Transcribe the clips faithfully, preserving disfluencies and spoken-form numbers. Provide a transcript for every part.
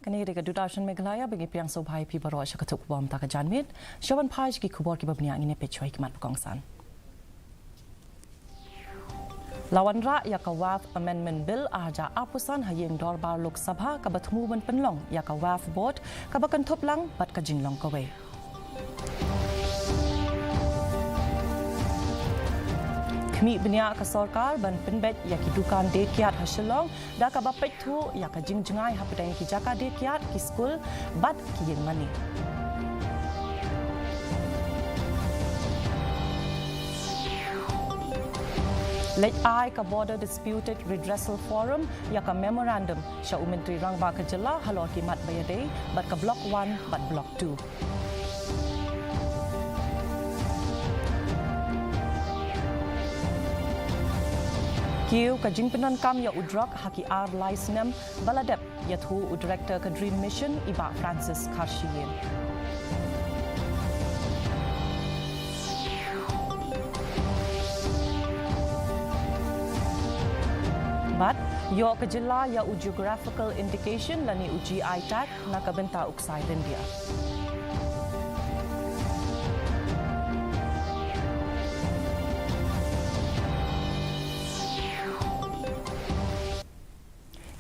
Kane ka dei ka Doordarshan Meghalaya, ba ngi pdiang sngewbha ïa phi baroh sha ka khubor mynta ka janmiet. Sha ban phai sha ki khubor kiba bniah, ngin ïa peit shuwa ïa ki mat ba kongsan. La wanrah ïa ka Waqf Amendment Bill ar hajar arphew san ha ïing dorbar Lok Sabha, kaba thmu ban pynlong ïa ka Waqf Board kaba kynthup lang bad ka jinglong kawei. Khmih bniah ka sorkar ban pynbeit ïa ki dukan die kiad ha Shillong, da kaba peit thuh ïa ka jingjngai hapdeng ki jaka die kiad, ki skul bad ki ïing mane. Leit ai ka Border Disputed Redressal Forum ïa ka memorandum sha u Myntri Rangbah ka Jylla halor ki mat ba ïadei bad ka Block One bad Block Two. Kiew ka jingpyndonkam ïa u drok ha ki ar lai snem ba la dep, ïathuh u Director ka Dream Mission, i Bah Francis Kharshiing. Bad ïoh ka jylla ïa u Geographical Indication lane u G I Tag na ka bynta u ksai ryndia.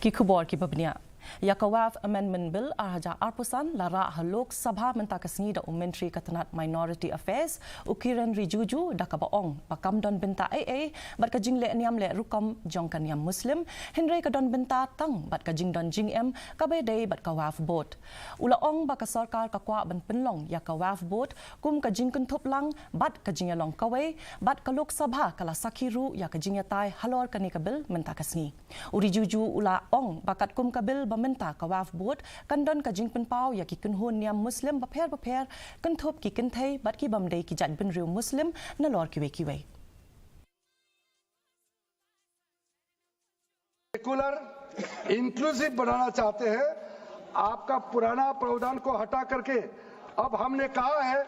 Ki khubor kiba bniah. Ïa ka Waqf Amendment Bill ar hajar arphew san la rah ha Lok Sabha mynta ka sngi da u Myntri ka tnad Minority Affairs, u Kiren Rijiju, da kaba ong ba kam don bynta ei ei bad ka jingleh niam leh rukom jong ka niam Muslim, hynrei ka don bynta tang bad ka jingdon jingem kaba ïadei bad ka Waqf Board. U la ong ba ka sorkar ka kwah ban pynlong ïa ka Waqf Board kum ka jingkynthup lang bad ka jingïalong kawei, bad ka Lok Sabha ka la sakhi ruh ïa ka jingïatai halor kane ka bill mynta ka sngi. U Rijiju u la ong ba katkum ka bill ba mynta, ka Waqf Board kan don ka jingpynpaw ïa ki kynhun niam Muslim bapher bapher, kynthup ki kynthei bad ki bym dei ki jaitbynriew Muslim nalor kiwei kiwei. Secular, inclusive बनाना चाहते हैं। आपका पुराना प्रावधान को हटा करके अब हमने कहा है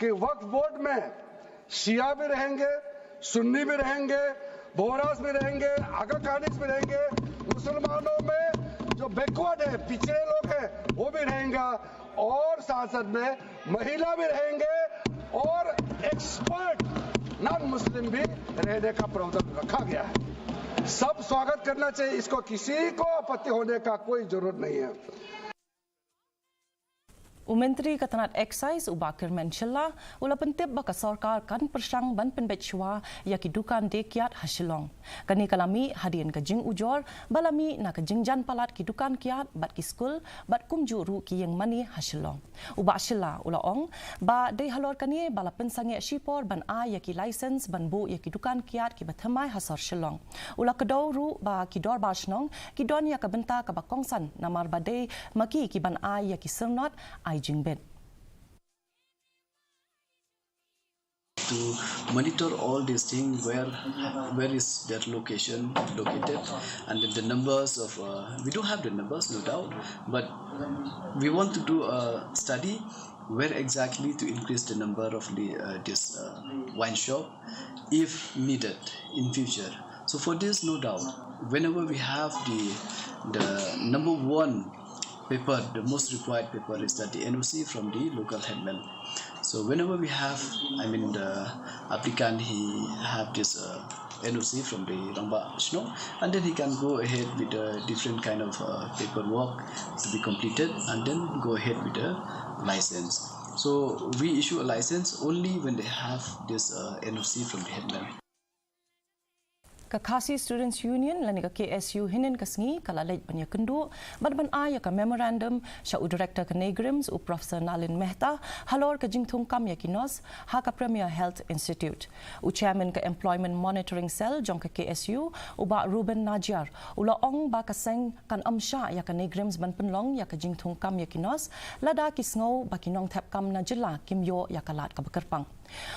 कि वक्फ बोर्ड में शिया भी रहेंगे, सुन्नी भी रहेंगे, बोहरास भी रहेंगे, आगा खानिस भी रहेंगे। मुसलमानों में जो बैकवर्ड है, पिछड़े लोग हैं, वो भी रहेंगे। और साथ साथ में महिला भी रहेंगे और एक्सपर्ट नॉन मुस्लिम भी रहने का प्रावधान रखा गया है। सब स्वागत करना चाहिए, इसको किसी को आपत्ति होने का कोई जरूरत नहीं है। U Myntri ka tnad Excise, u Bah Kyrmen Shylla, u la pyntip ba ka sorkar kan pyrshang ban pynbeit shuwa ïa ki dukan die kiad ha Shillong. Kane ka la mih hadien ka jingujor ba la mih na ka jingjan palat ki dukan kiad bad ki skul bad kumjuh ruh ki ïing mane ha Shillong. U Bah Shylla u la ong ba dei halor kane ba la pynsangeh shipor ban ai ïa ki license ban buh ïa ki dukan kiad kiba thymmai ha sor Shillong. U la kdew ruh ba ki dorbar shnong ki don ïa ka bynta kaba kongsan namar ba dei ma ki kiban ai ïa ki syrnod ai jingbit. To monitor all these things, where where is their location located, and the numbers of, uh, we do have the numbers, no doubt, but we want to do a study where exactly to increase the number of the, uh, this, uh, wine shop if needed in future. So for this, no doubt, whenever we have the the number one paper, the most required paper is that the N O C from the local headman. So whenever we have, I mean, the applicant, he have this, uh, N O C from the Rangbah Shnong, and then he can go ahead with the different kind of, uh, paperwork to be completed, and then go ahead with the license. So we issue a license only when they have this, uh, N O C from the headman. Ka Khasi Students Union lane ka K S U hynnin ka sngi ka la leit ban ïakynduh bad ban ai ïa ka memorandum sha u Director ka NEIGRIHMS, u Professor Nalin Mehta, halor ka jingthung kam ïa ki nurse ha ka Premier Health Institute. U Chairman ka Employment Monitoring Cell jong ka K S U, u Bah Reuben Najiar, u la ong ba ka seng kan ym shah ïa ka NEIGRIHMS ban pynlong ïa ka jingthung kam ïa ki nurse lada ki sngew ba ki nongthep kam na jylla kim ïoh ïa ka lad kaba kyrpang.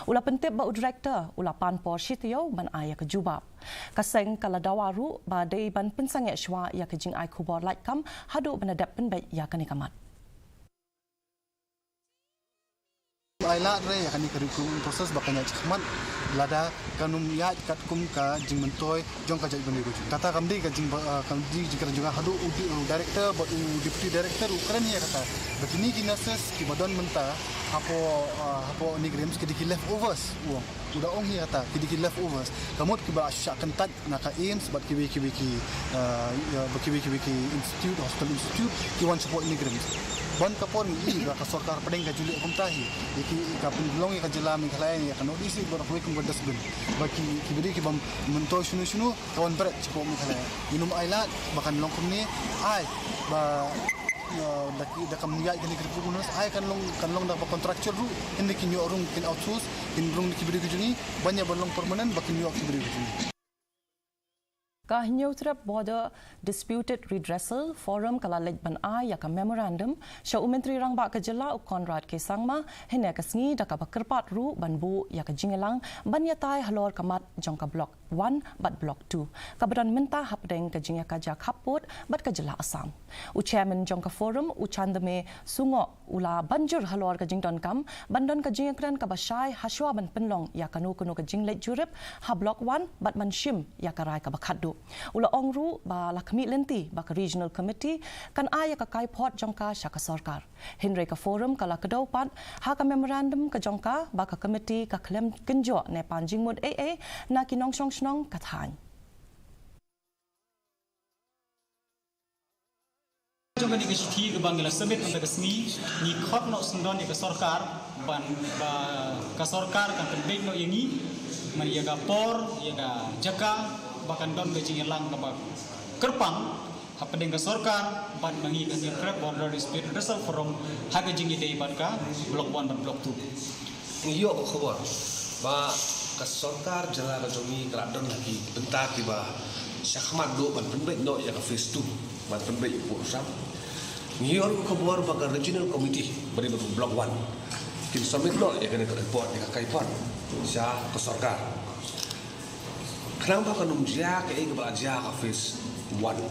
U la pyntip ba u Director u la pan por shi taïew ban ai ïa ka jubab. Ka seng ka la dawa ruh ba dei ban pynsangeh shuwa ïa ka jingai khubor laitkam haduh ban da dep pynbeit ïa kane ka mat. I Lad re ïa kane ka recruitment process ba kan ïaid shakhmat lada kan ym ïaid katkum ka jingmyntoi jong ka jaitbynriew ka jong. Kata kam dei ka jing, ah, kam dei jingkren jong nga haduh u di-, u director bad u deputy director u kren ïa kata. Ba kine ki nurses kiba don mynta hapoh, ah, hapoh NEIGRIHMS ki dei ki leftovers, u ong. U da ong ïa kata, ki dei ki leftovers. Ka mut kiba la shah kyntait na ka AIIMS bad kiwei kiwei ki, ah, ïa, bad kiwei kiwei ki institute, hospital institute, ki wan shapoh NEIGRIHMS. Ban ka por ngi i ba ka sorkar pdeng ka ju leh kumta hi. Ïa ki, ka pynlong ïa ka jylla Meghalaya, ïa ka North East, ba kawei kum ka dustbin. Ba ki, ki bri ki bym myntoi shano shano, ka wan bret shapoh Meghalaya. Ngin ym ailad ba kan long kumne, ai ba, ïa, da ki, da kam ïaid kane ka recruitment, ai kan long, kan long da ba contractual ruh, hynrei kin ïoh rung kin outsource, kin rung da ki bri ki jong ngi, ban ïa ban long permanent ba kin ïoh ki bri ki jong ngi. Ka Hynñiewtrep Border Disputed Redressal Forum ka la leit ban ai ïa ka memorandum sha u Myntri Rangbah ka jylla u Conrad K Sangma hynne ka sngi, da kaba kyrpad ruh ban buh ïa ka jingïalang ban ïatai halor ka mat jong ka Block One bad Block Two kaba don mynta hapdeng ka jingïakajia khappud bad ka jylla Assam. U chairman jong ka forum u Chandame Sungoh u la ban jur halor ka jingdonkam ban don ka jingïakren kaba shai hashwa ban pynlong ïa kano kano ka jingleit jurip ha Block One bad ban shim ïa ka rai kaba khatduh. U la ong ruh ba la khmih lynti ba ka Regional Committee kan ai ïa ka kaiphod jong ka sha ka sorkar. Hynrei ka forum ka la kdew pat ha ka memorandum ka jong ka ba ka committee ka khlem kynjoh ne pan jingmut ei ei na ki nongshong shnong ka thaiñ. Jong kane ka shithi kaba ngi la submit mynta ka sngi, ngi khot noh syndon ïa ka sorkar ban, ba ka sorkar kan pynbeit noh ïa ngi, man ïa ka por, ïa ka jaka, ba kan don ka jingïalang kaba kyrpang hapdeng ka sorkar bad ma ngi ka Hynñiewtrep Border Dispute Redressal Forum ha ka jingïadei bad ka Block One bad Block Two. Ngi ïoh ka khubor ba ka sorkar jylla ka jong ngi ka la don ha ki bynta kiba shakhmat duh ban pynbeit noh ïa ka phase two, ban pynbeit ïa u pud u sam. Ngi ïoh ruh ka khubor ba ka Regional Committee ba dei ba ka Block One kin submit noh ïa kane ka report, ïa ka kaiphod sha ka sorkar khnang ba kan ym jia kaei kaba la jia ha ka phase one.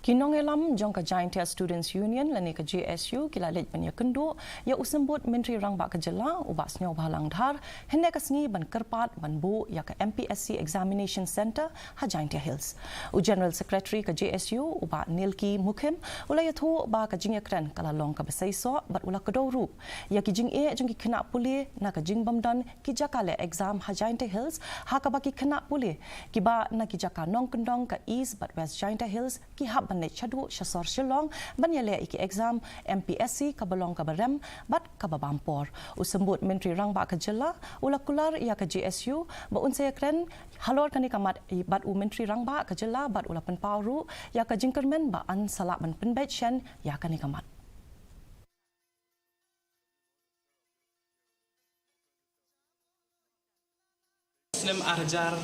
Ki nongïalam jong ka Jaintia Students Union lane ka J S U ki la leit ban ïakynduh ïa u Symbud Myntri Rangbah ka jylla u Bah Sniawbhalang Dhar hynne ka sngi ban kyrpad ban buh ïa ka M P S C Examination Centre ha Jaintia Hills. U General Secretary ka J S U u Bah Nilki Mukhim u la ïathuh ba ka jingïakren ka la long kaba seisoh bad u la kdew ruh ïa ki jingeh jong ki khynnah pule na ka jingbym don ki jaka leh exam ha Jaintia Hills, ha kaba ki khynnah pule kiba na ki jaka nongkyndong ka East bad West Jaintia Hills ki hap ban leit shaduh sha sor Shillong ban ïaleh ïa ki exam M P S C kaba long kaba rem bad kaba bam por. U Symbud Myntri Rangbah ka jylla u la kular ïa ka J S U ba un sa ïakren halor kane ka mat bad u Myntri Rangbah ka jylla bad u la pynpaw ruh ïa ka jingkyrmen ba yn sa lah ban pynbeit shen ïa kane ka mat. Snem ar hajar,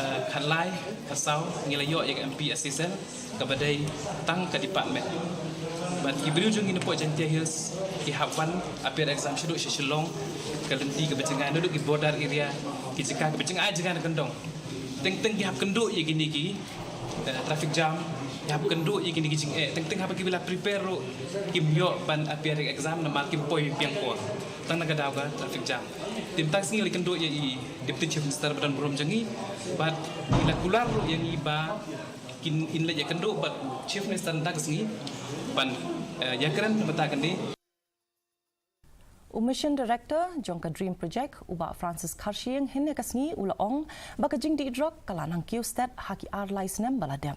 eh, khatlai, khatsaw, ngi la ïoh ïa ka M P S C cell, kaba dei tang ka department. Bad ki briew jong ngi napoh Jaintia Hills, ki hap wan appear exam shaduh sha Shillong, ka lynti kaba jngai, naduh ki border area, ki jaka kaba jngai jngai na kyndong. Teng teng ki hap kynduh ïa kine ki, eh, traffic jam, ki hap kynduh ïa kine ki jingeh. Teng teng haba ki la prepare ruh, kim ïoh ban appear exam namar kim poi biang por. Tang na ka daw ka traffic jam. Te mynta ka sngi la kynduh ïa i Deputy Chief Minister ba don burom jong ngi, bad i la kular ruh ïa ngi ba kin, in leit ïakynduh bad u Chief Minister mynta ka sngi ban, eh, ïakren na ka bynta kane. U Mission Director jong ka DREAM Project, u Bah Francis Kharshiing, hynne ka sngi u la ong ba ka jingdih drok ka la nang kiew stet ha ki ar lai snem ba la dep.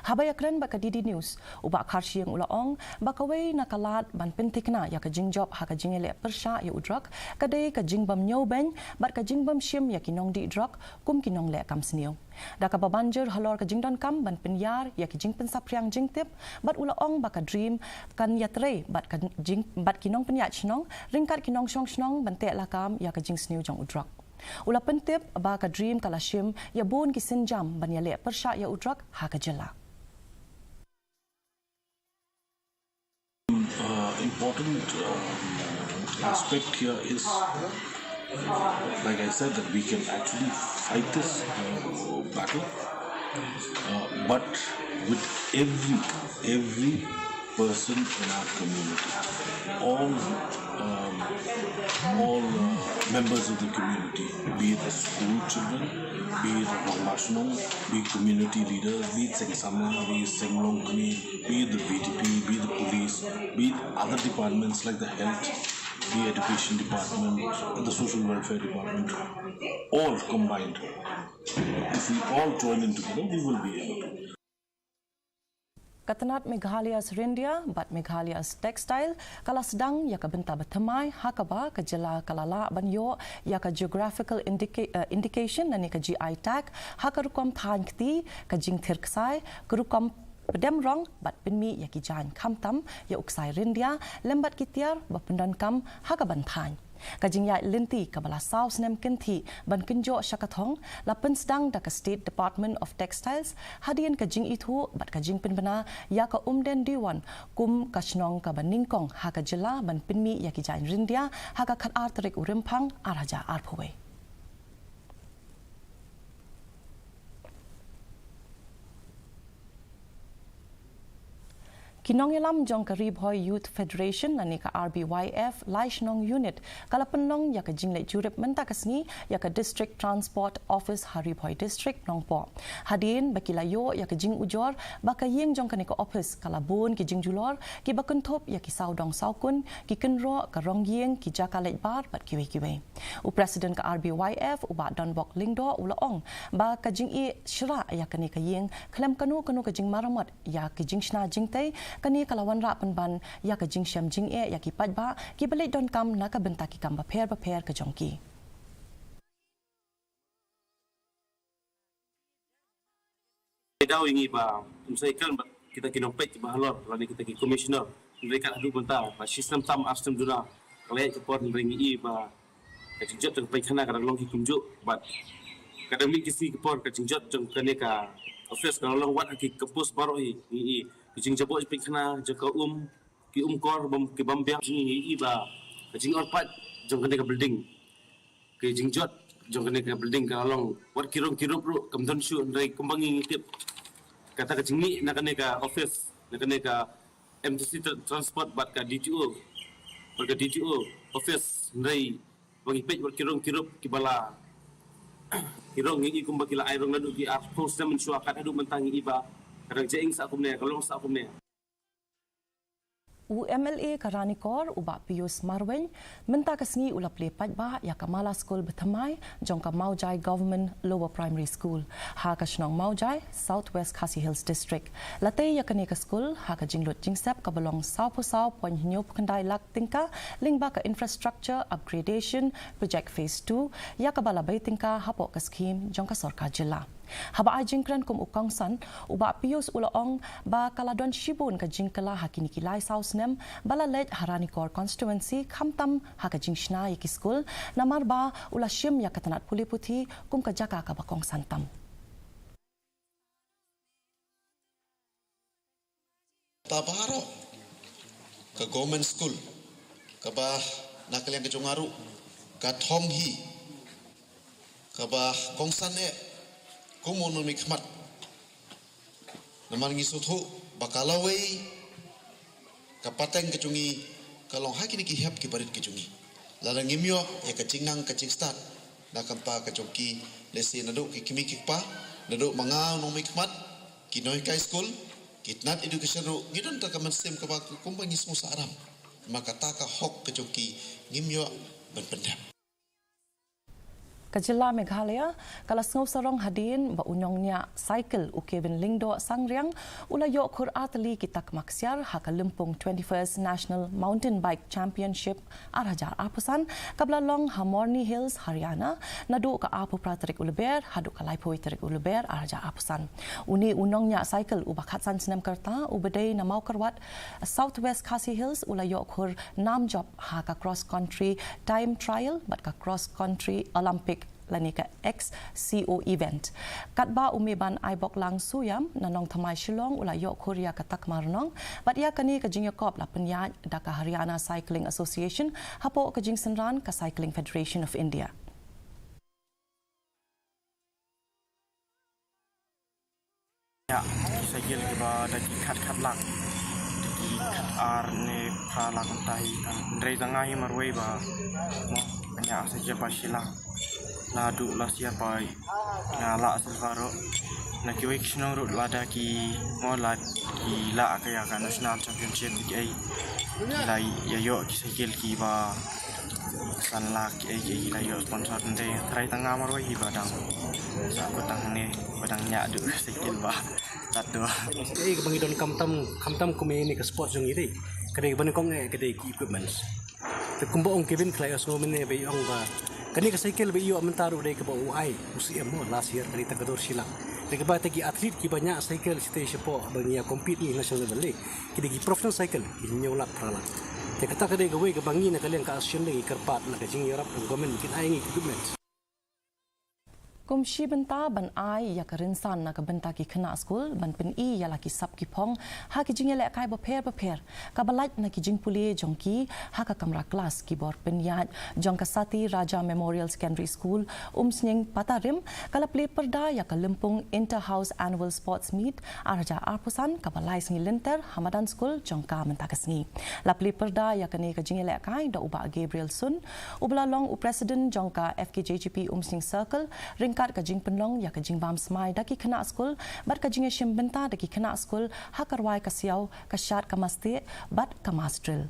Haba ïakren bad ka D D News, u Bah Kharshiing u la ong ba kawei na ka lad ban pynthikna ïa ka jingjop ha ka jingïaleh pyrshah ïa u drok ka dei ka jingbym ñiewbeiñ bad ka jingbym shim ïa ki nongdih drok kum ki nongleh kam sniew. Da kaba ban jur halor ka jingdonkam ban pynïar ïa ki jingpynsaphriang jingtip, bad u la ong ba ka DREAM kan ïatrei bad ka jing, bad ki nongpynïaid shnong ryngkat ki nongshong shnong ban teh lakam ïa ka jingsniew jong u drok. U la pyntip ba ka DREAM ka la shim ïa bun ki sienjam ban ïaleh pyrshah ïa u drok ha ka jylla. Uh, important, um, aspect here is, uh, like I said, that we can actually fight this, uh, battle, uh, but with every, every person in our community. All, um, all uh, members of the community, be it the school children, be it Rangbah Shnong, be it community leaders, be it Seng Samla, be it Seng Longkmie, be it the V D P, be it the police, be it other departments like the health, the education department, the social welfare department, all combined. If we all join in together, we will be able to. Ka tnat Meghalaya's Ryndia bad Meghalaya's Textile ka la sdang ïa ka bynta bathymmai ha kaba ka jylla ka la lah ban ïoh ïa ka Geographical Indica- eh, Indication lane ka G I tag ha ka rukom thaiñ kti, ka jingthir ksai, ka rukom pdem rong bad pynmih ïa ki jaiñ khamtam ïa u ksai ryndia lem bad ki tiar ba pyndonkam ha ka ban thaiñ. Ka jingïaid lynti kaba la saw snem kynthih ban kynjoh sha ka thong la pynsdang da ka State Department of Textiles hadien ka jingithuh bad ka jingpynbna ïa ka Umden Diwon kum ka shnong kaba nyngkong ha ka jylla ban pynmih ïa ki jaiñ ryndia ha ka khatar tarik u Rymphang ar hajar arphew wei. Ki nongïalam jong ka Ri Bhoi Youth Federation lane ka R B Y F Laishnong Unit ka la pynlong ïa ka jingleit jurip mynta ka sngi ïa ka District Transport Office ha Ri Bhoi District Nongpoh. Hadien ba ki la ïoh ïa ka jingujor ba ka ïing jong kane ka office ka la bun ki jingjulor kiba kynthup ïa ki sawdong sawkun, ki kynroh, ka rong ïing, ki jaka leit bar bad kiwei kiwei. U President ka R B Y F u Bah Donbok Lyngdoh u la ong ba ka jingïeh shrah ïa kane ka ïing khlem kano kano ka jingmaramot ïa ka jingshna jingtei, kane ka la wanrah pynban ïa ka jingshem jingeh ïa ki paidbah kiba leit donkam na ka bynta ki kam bapher bapher ka jong ki. Daw ïa ngi ba ym sa ïakren bad kita ki nongpeit kiba halor lane kita ki commissioner. Hynrei kat haduh mynta ba shi snem tam ar snem duna ka la ïaid ka por, hynrei ngi i ba ka jingjot jong ka paikhana ka dang long hi kumjuh bad ka dang mih ki sngi ki por ka jingjot jong kane ka office ka la long wat ha ki campus baroh hi. Ngi i ka jingjaboh jong paikhana jong ka um, ki um kor bam ki bam biang, ngi i ba ka jingor paid jong kane ka building, ka jingjot jong kane ka building ka la long wat ki rong ki rup ruh kam don shuh, hynrei kumba ngi tip kata ka jingmih na kane ka office, na kane ka M T C tra- transport bad ka D T O, bad ka D T O office, hynrei ba ngi peit wat ki rong ki rup kiba la ki rong ngi i kumba ki la ai rong naduh ki arphew snem mynshuwa kat haduh mynta ngi i ba ka dang jaing sah kumne, ka long sah kumne. U M L A ka Ranikor u Bah Pius Marwein mynta ka sngi u la plie paidbah ïa ka mala skul bathymmai jong ka Mawjai Government Lower Primary School ha ka shnong Mawjai, South West Khasi Hills District. La tei ïa kane ka skul ha ka jinglut jingsep kaba long sawphew saw point hynñiewphew khyndai lak tyngka lyngba ka Infrastructure Upgradation Project Phase two ïa kaba la bei tyngka hapoh ka skhim jong ka sorkar jylla. Haba ai jingkren kum u kongsan, u Bah Pius u la ong ba ka la don shibun ka jingkylla ha kine ki lai saw snem ba la leit ha Ranikor Constituency khamtam ha ka jingshna ïa ki skul, namar ba u la shim ïa ka tnat pule puthi kum ka jaka kaba kongsan tam. Ta baroh ka government school kaba na ka liang ka jong nga ruh ka thong hi kaba kongsan eh kum u nongmihkhmat. Namar ngi sngewthuh ba ka lawei ka pateng ka jong ngi ka long ha kine ki hep ki barit ka jong ngi. Lada ngim ïoh ïa ka jingnang ka jingstad na ka bynta ka jong ki, lehse naduh ki kmie ki kpa, naduh ma nga u nongmihkhmat, ki nonghikai skul, ki tnat education ruh ngi don tang ka mynsiem kaba kumba ngi sngewsarong. Ma kata ka hok ka jong ki ngim ïoh ban pyndep. Ka jylla Meghalaya ka la sngewsarong hadien ba u nongñiah cycle u Kevin Lyngdoh Sangriang u la ïoh khur artylli ki takma ksiar ha ka Lympung twenty-first National Mountain Bike Championship ar hajar arphew san kaba la long ha Morni Hills, Haryana, naduh ka arphew phra tarik u Lber haduh ka laiphew wei tarik u Lber ar hajar arphew san. Une u nongñiah cycle uba khatsan snem ka rta uba dei na Mawkyrwat, South West Khasi Hills u la ïoh khur nam jop ha ka cross country time trial bad ka cross country Olympic lane ka X C O event. Katba u Meban Aiboklang Suyam na Nongthymmai Shillong u la ïoh khur ïa ka takma rnong bad ïa kane ka jingïakop la pynïaid da ka Haryana Cycling Association hapoh ka jingsynran ka Cycling Federation of India. Ïa, ki cycle kiba da ki khat khat lak. Ki Ar ne phra lak mynta hi, hynrei tang nga hi marwei ba, mo, nga ïa sa jia ba shi lak. Naduh last year ba nga lah silver ruh. Na kiwei ki shnong ruh lada ki, mo, la ki lah ka ïa ka national championship ki ei, ki la ïa ïoh ki cycle kiba san lak ki ei, ki ei, ki la ïoh sponsor, hynrei trai tang nga marwei hi ba dang sa kut tang ne, ba dang ñiah duh cycle ba tat duh. Ei, kaba ngi don khamtam, khamtam kum ïa ne ka sport jong ngi dei, ka dei kaba nyngkong, eh, ka dei ki equipments. Te kumba ong Kevin Khlai, ïohsngew mynne ba i ong ba kane ka cycle ba i ïoh mynta ruh dei kaba u ai u C M mo last year, ka dei tang ka dur shi lak. Te kaba te ki athlete kiba ñiah cycle shitei shapoh ba ngi ïa compete ngi national level, eh, ki dei ki professional cycle, ki hynñiew lak phra lak. Te kata ka dei kawei kaba ngi na ka liang ka association ngi kyrpad na ka jingïarap na ka government kin ai ngi ki equipments. Kum shi bynta ban ai ïa ka rynsan na ka bynta ki khynnah skul ban pyni ïa la ki sap ki phong ha ki jingïalehkai bapher bapher, kaba lait na ki jingpule jong ki ha ka kamra klas, ki bor pynïaid jong ka Sati Raja Memorial Secondary School, Umsning Patarim, ka la plie pyrda ïa ka lympung Inter House Annual Sports Meet ar hajar arphew san, kaba lai sngi lynter ha madan skul jong ka mynta ka sngi. La plie pyrda ïa kane ka jingïalehkai da u Bah Gabriel Sun, uba la long u president jong ka F K J G P Umsning Circle, ryngkat ka jingpynlong ïa ka jingbam smai da ki khynnah skul bad ka jingïashim bynta da ki khynnah skul ha ka rwai ka siaw, ka shad ka mastieh bad ka mass drill.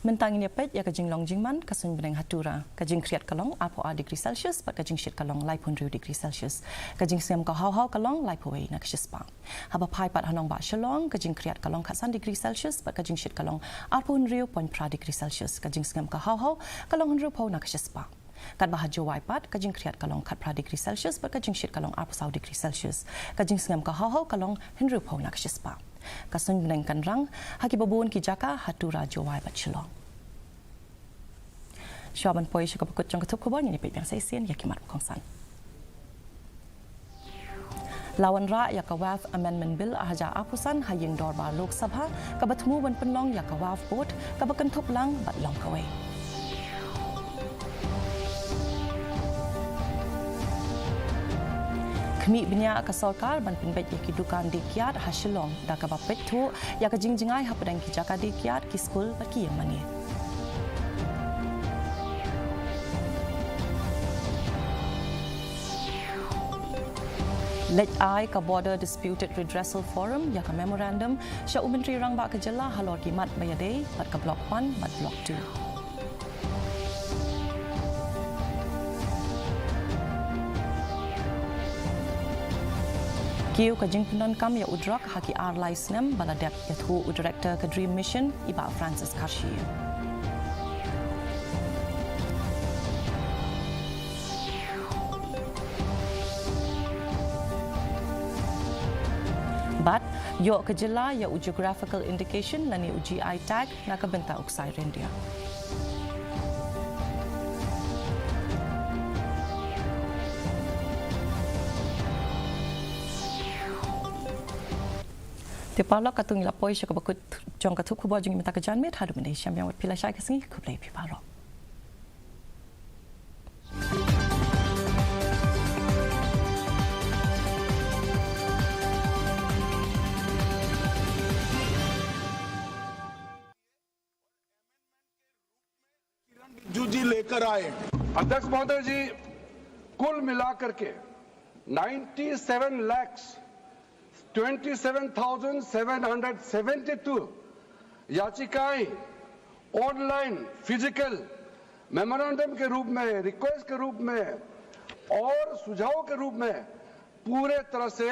Mynta ngin ïa peit ïa ka jinglong jingman ka suiñ bneng ha Tura. Ka jingkhriat ka long arphew ar degree Celsius bad ka jingshit ka long laiphew hynriew degree Celsius. Ka jingsngem ka haw haw ka long laiphew wei na ka shispah. Haba phai pat ha nongbah Shillong, ka jingkhriat ka long khatsan degree Celsius bad ka jingshit ka long arphew hynriew point phra degree Celsius. Ka jingsngem ka haw haw ka long hynriewphew na ka shispah. Katba ha Jowai pat, ka jingkhriat ka long khatphra degree Celsius bad ka jingshit ka long arphew saw degree Celsius. Ka jingsngem ka haw haw ka long hynriewphew na ka shispah. Ka suiñ bneng kan rang ha kiba bun ki jaka ha Tura, Jowai bad Shillong. Shuwa ban poi sha kaba kut jong ka thup khubor, ngin ïa peit biang sa shisien ïa ki mat ba kongsan. La wanrah ïa ka Waqf Amendment Bill ar hajar arphew san ha ïing dorbar Lok Sabha, kaba thmu ban pynlong ïa ka Waqf Board kaba kynthup lang bad long kawei. Khmih bniah ka sorkar ban pynbeit ïa ki dukan die kiad ha Shillong da kaba peit thuh ïa ka jingjngai hapdeng ki jaka die kiad, ki skul bad ki ïing mane. Leit ai ka Border Disputed Redressal Forum ïa ka memorandum sha u Myntri Rangbah ka jylla halor ki mat ba ïadei bad ka Block One bad Block Two. Kiew ka jingpyndonkam ïa u drok ha ki ar lai snem ba la dep, ïathuh u Director ka DREAM Mission, i Bah Francis Kharshi. Bad ïoh ka jylla ïa u Geographical Indication lane u G I Tag na ka bynta u ksai ryndia. Te paralok, katto ngi la poi sha kaba kut jong ka thup khubor jong ngi mynta ka janmiet. Haduh mynne shem biang bad phi lashai ka sngi, khublei phi paralok. Riju जी लेकर आए। अध्यक्ष महोदय जी, कुल मिलाकर के ninety seven lakhs twenty seven thousand seven hundred seventy two याचिकाएं online, physical, memorandum के रूप में, रिक्वेस्ट के रूप में और सुझाव के रूप में पूरे तरह से